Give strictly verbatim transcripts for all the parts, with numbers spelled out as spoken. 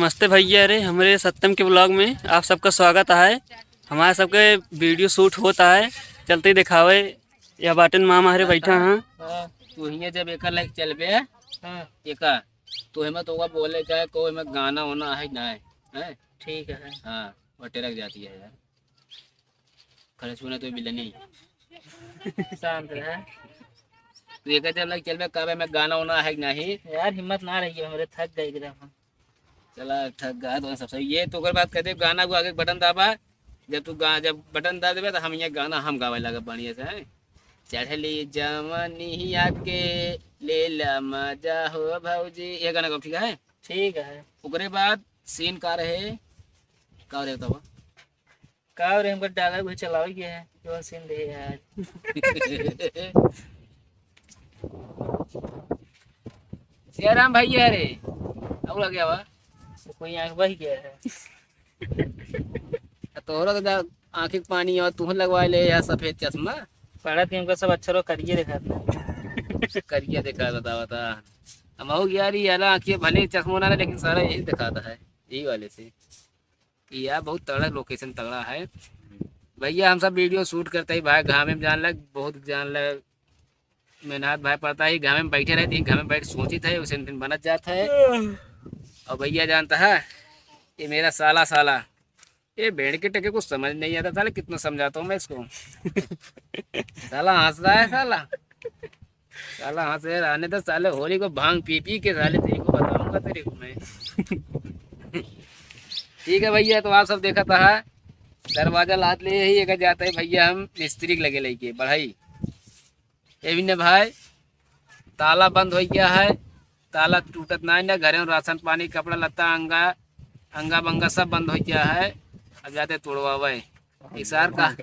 नमस्ते भैया रे, हमरे सत्यम के vlog में आप सबका स्वागत है। हमारे सबके video shoot होता है, चलते ही दिखावे। यह बाटन मामा हरे बैठा हैं। हाँ, तू हियाँ जब एकर लाइक चलबे, हाँ। एकर, तो हमें तो बोले चाहे को हमें गाना वाना है ना है, हैं? ठीक है। हाँ, वो टिरक जाती है यार। खड़े छूने तो बिल्ले नहीं। शांत रहे। तू एक जब लग चलबे, कहबे में गाना वाना है कि नहीं? यार, हिम्मत ना रही है हमरे, थक गए एकदम हम। चला, थक गया तो सब सही। ये तो ओकर बात कर दे, गाना को आगे बटन दाबा। जब तू गा-, जब बटन दाब देबे, तो हम ये गाना हम गावे लगे बढ़िया से, हैं? चढ़ली जवानी आके लेला मजा हो भौजी, ये गाना गाओ, ठीक है? ठीक है। ओकरे बाद scene का रहे, का रहे तब? का रे, हमका dialogue भी चलावे के है, कौन scene दे यार? सियाराम भैया रे, और आ गया बा? तो कोई आँख बही गया है? आ तोहरा तो जा आँखी के पानी और तू लगवा ले यार सफेद चश्मा। पढ़त के हमका सब अक्षरों करिए दिखाता है। करिए दिखा बतावा था। हम हो यार, ये वाला आँखी भले चश्मा ना रहे, लेकिन सारा यही दिखाता है, यही वाले से। कि यार बहुत तगड़ा location तगड़ा है। भैया हम सब video shoot करते ही भाई घामे में जान लग, बहुत जान लग मेहनत भाई पड़ता है, घामे में बैठे रहते हैं, घामे में बैठ सोचित है, उसे दिन बनत जात है। और भैया जानता है, ये मेरा साला, साला, ये भेड़ के टके कुछ समझ नहीं आता, साले कितना समझाता हूँ मैं इसको। साला हंस रहा है साला। साला हंस रहे रहने दो साले, होली को भांग पी पी के साले तेरे को बताऊंगा तेरे को मैं। ठीक है भैया, तो आप सब देखा था, दरवाजा लाद ले ही, एक जाता है भैया हम मिस्त्री के लगे लेके बढ़ाई। ए विनय भाई, ताला बंद हो गया है, ताला टूटत ना है ना, घरे में राशन पानी, कपड़ा लत्ता, अंगा, अंगा बंगा सब बंद हो गया है। अब जाते तोड़वावे। ई सार का,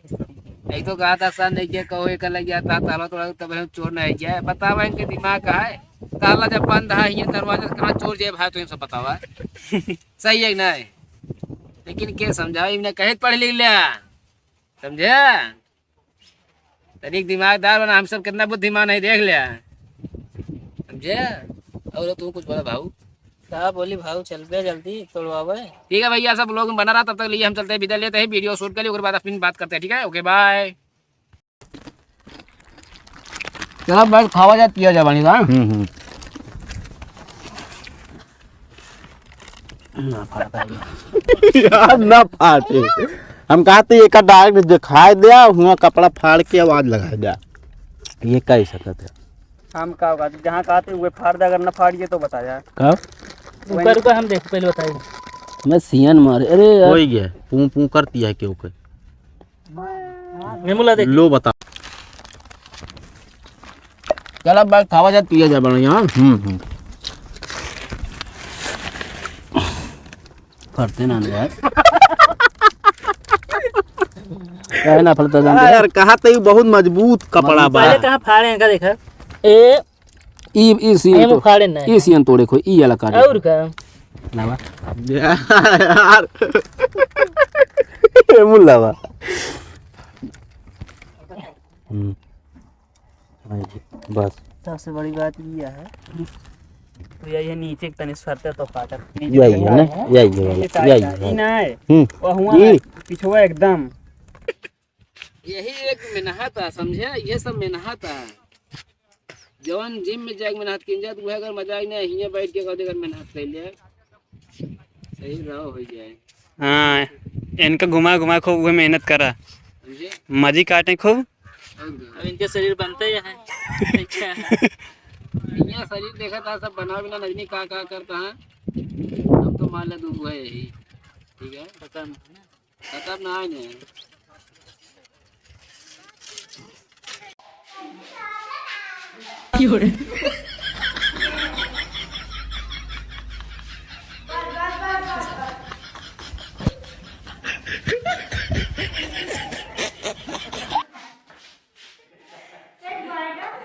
एक तो कहा था, "सर, नहीं किया, कहो, एक लग गया था, ताला तोड़ा, तब हम चोर नहीं किया है।" बतावा, इनके दिमाग का है? ताला जब बंद है, ये दरवाजा से कहाँ चोर जाए भाई, तो इनसे बतावा। सही है कि नहीं? लेकिन के समझावे, इन्हें कहे पढ़ लिख लिया, समझे? तनिक दिमागदार बना, हम सब कितना बुद्धिमान है, देख लिया, समझे? और तू कुछ बोला भाऊ? का बोली भाऊ, चल बे जल्दी तोड़वावे। ठीक है भैया, सब लोग बना रहा, तब तक लिए हम चलते हैं, विदा लेते हैं, video shoot के लिए, ओकर बाद फिर बात करते हैं, ठीक है? OK, bye। चला बैठ, खावा जा, पिया जा पानी का। हम्म, हम्म। ना फाटा है। यार, ना फाटे। हम कहते एक direct दिखाई दिया, हुआ कपड़ा फाड़ के आवाज लगाई दिया। ये कह सकत है। हम का बात, जहाँ कहते हुए फाड़ दे, अगर ना फाड़िए तो बताया। का? रुका, रुका, हम देख, पहले बताइए। मैं सियन मारे, अरे यार। हो ही गया, पूं पूं करती है क्यों के? ये मुला देख। लो बता। चला बैठ, खावा जात, पिया जा बढ़िया। हम्म, हम्म। फटते ना यार। काहे ना फटता जान हाँ दे? यार, कहा तो ये बहुत मजबूत कपड़ा बा। पहले कहाँ फाड़े हैं, का देखा? ए, ई, ई सियन ये तो, फाड़े ना। ई सियन तोड़े खो, ई वाला काटे। और का? लावा। यार। ए मुल्ला बा। हम्म। हाँ जी, बस। सबसे बड़ी बात ये है, तो यही है नीचे के तनी सरते तो फाटत। यही है ना? यही है, यही है। ना है। हम्म। वो हुआ ई ना, पिछुआ एकदम। यही एक मेहनत है, समझे? ये सब मेहनत है। जवन gym में जाके मेहनत कीन जात, वह अगर मजा आई ना, हियाँ बैठ के कदे अगर मेहनत कर ले, सही रहो हो जाए। हाँ, इनका घुमा घुमा खूब वह मेहनत करा। समझे? मजी काटे खूब। अब इनके शरीर बनते ही हैं। इनका शरीर देखा था, सब बना बिना नजनी का, का करता है। हम तो मान ले दू है यही। ठीक है? खत्म। खत्म ना है। क्यों रे?